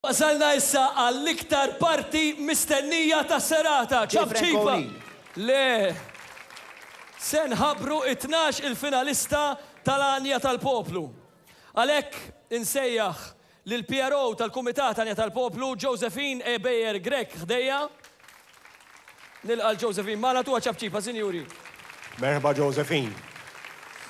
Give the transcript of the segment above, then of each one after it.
Wasalna issa għall-iktar parti mistennija tas-serata. Ċapċipa! Le! Se nħabbru it-tnax il-finalista tal-Għanja tal-Poplu. Għalhekk insejjaħ lill-PRO tal-Kumitat Għanja tal-Poplu, Josephine Ebejer Grech ħdejja. Nilqa' 'l Josephine magħna, tuha ċapċipa, sinjuri. Merħba Josephine.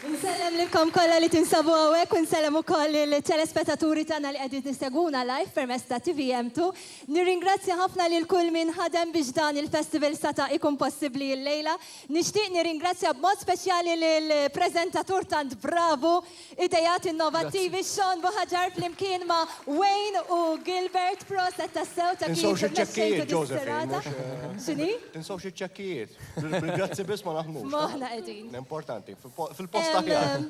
Insellem lilkom kollha li tinsabu hawnhekk u nsellem ukoll lill-telespettaturi tagħna li qegħdin isegwuna live permezz ta' TVM2. Nirringrazzja ħafna lil kull min ħadem biex dan il-festival sata' ikun possibbli llejla. Nixtieq nirringrazzja b'mod speċjali lill-preżentatur tant bravu, Ideat innovattivi, Sean Buhagiar flimkien ma' Wayne u Gilbert, proset tassew ta' kif Tinsewx mexxejtu iċ-ċekkijiet, Josephine, dis-serata. mhux. X'inhi? Tinsewx iċ-ċekkijiet. Bil-grazzi biss ma naħdmux. F'moħħna qegħdin. Importanti, fil-post aħjar.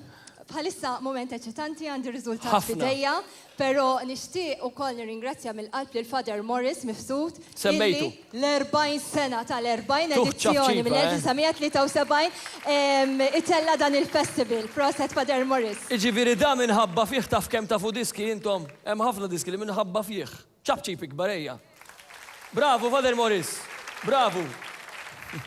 Bħalissa mument eċitanti għandi r-riżultat Ħafna. f'idejja. Però nixtieq ukoll nirringrazzja mill-qalb lil Father Morris Mifsud Semmejtu. illi l-40 sena tal-40 Tuh edizzjoni ċapċipa, eh? mill-1973 itella' dan il-festival. Proset Father Morris. Jiġifieri da minħabba fih taf kemm tafu diski intom? Hemm ħafna diski li minħabba fih. Ċapċip ikbar ejja. Bravu Father Morris! Bravu!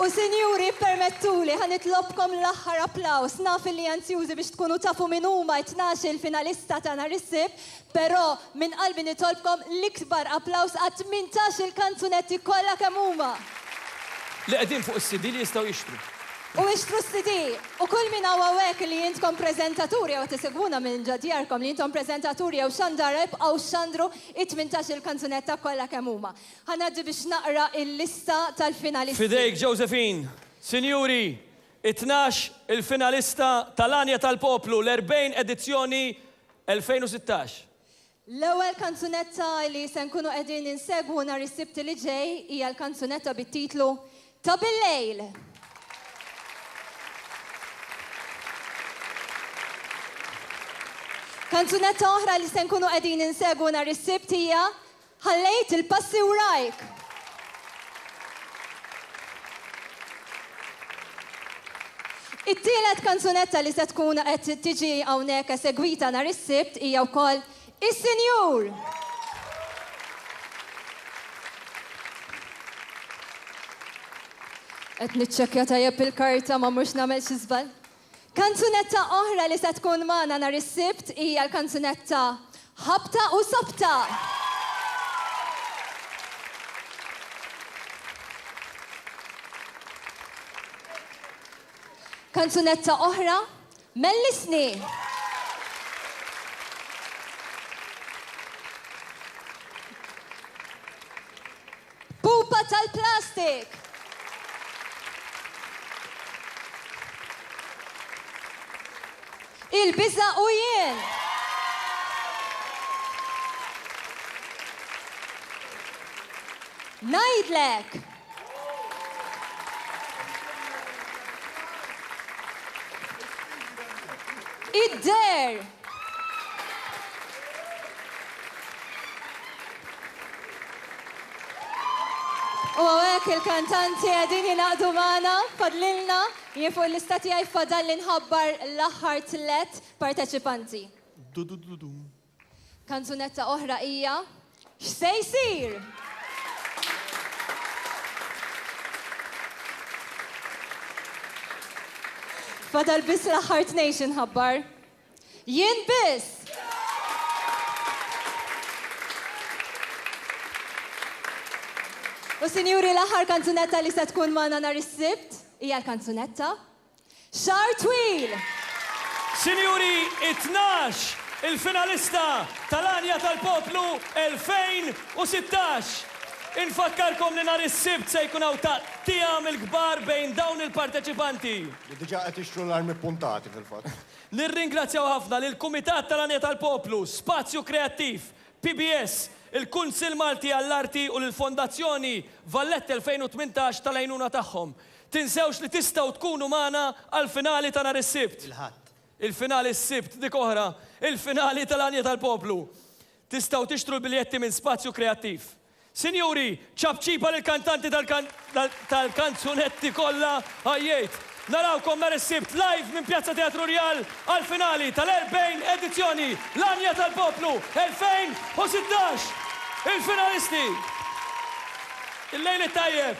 U sinjuri ippermettuli ħa nitlobkom l-aħħar applaws. Naf illi anzjużi biex tkunu tafu min huma t-tnax-il finalista ta' nhar is-Sibt, però minn qalbi nitolbkom l-ikbar applaws għat-tmintax-il kanzunetti kollha kemm huma! Li qegħdin fuq is-CD li jistgħu jixtru. U ixtru s-CD! U kull min hawn hawnhekk li intkom preżentaturi jew qed isegwuna minn ġo djarkom li intom preżentaturi jew xandara ibqgħu xandru it-tmintax-il kanzunetta kollha kemm huma. Ħa ngħaddi biex naqra l-lista tal-finalisti. F'idejk Josephine. Sinjuri, it-tnax il-finalista tal-Għanja tal-Poplu l-40 edizzjoni 2016. L-ewwel kanzunetta li se nkunu qegħdin insegwu nhar is-Sibt li ġej hija l-kanzunetta bit-titlu Ta' Billejl. Kanzunetta oħra li se nkunu qegħdin insegwu nhar is-Sibt hija Ħallejt il-passi wrajk. It-tielet kanzunetta li se tkun qed tiġi hawnhekk esegwita nhar is-Sibt hija wkoll Is-Sinjur. Qed niċċekkja tajjeb il-karta ma mhux nagħmel xi żball. Kanzunetta oħra li se tkun magħna nhar is-Sibt hija l-kanzunetta Ħabta u Sabta. Kanzunetta oħra, Mellisni. Pupa tal-plastik! Il-biża' u jien! Ngħidlek! Id-der! U hawnhekk il-kantanti qegħdin jingħaqdu magħna, fadlilna, jien fuq il-lista tiegħi fadalli nħabbar l-aħħar tlett parteċipanti. Kanzunetta oħra hija X'se jsir? Fadal biss l-aħħar tnejn xi nħabbar. Jien biss! U sinjuri l-aħħar kanzunetta li se tkun magħna nhar is-Sibt hija l-kanzunetta Xahar Twil! Sinjuri, it-tnax il-finalista tal-Għanja tal-Poplu 2016! Infakkarkom li nhar is-Sibt se jkun hawn taqtigħa mill-kbar bejn dawn il-parteċipanti. Li diġà qed jixtru l-armi ppuntati fil-fatt. Nirringrazzjaw ħafna lill-Kumitat tal-Għanja tal-Poplu, Spazju Kreattiv, PBS, il-Kunsill Malti għall-Arti u lill-Fondazzjoni Valletta 2018 tal-għajnuna tagħhom. Tinsewx li tistgħu tkunu magħna għall-finali ta' nhar is-Sibt. Il-Ħadd. Il-finali s-Sibt, dik oħra, il-finali tal-Għanja tal-Poplu. Tistgħu tixtru l-biljetti minn Spazju Kreattiv. Sinjuri, ċapċipa lill-kantanti tal-kanzunetti kollha għajjejt. Narawkom nhar is-Sibt live minn Pjazza Teatru Rjal għall-finali tal-40 edizzjoni L-Għanja tal-Poplu 2016! Il-finalisti! Il-lejl it-tajjeb!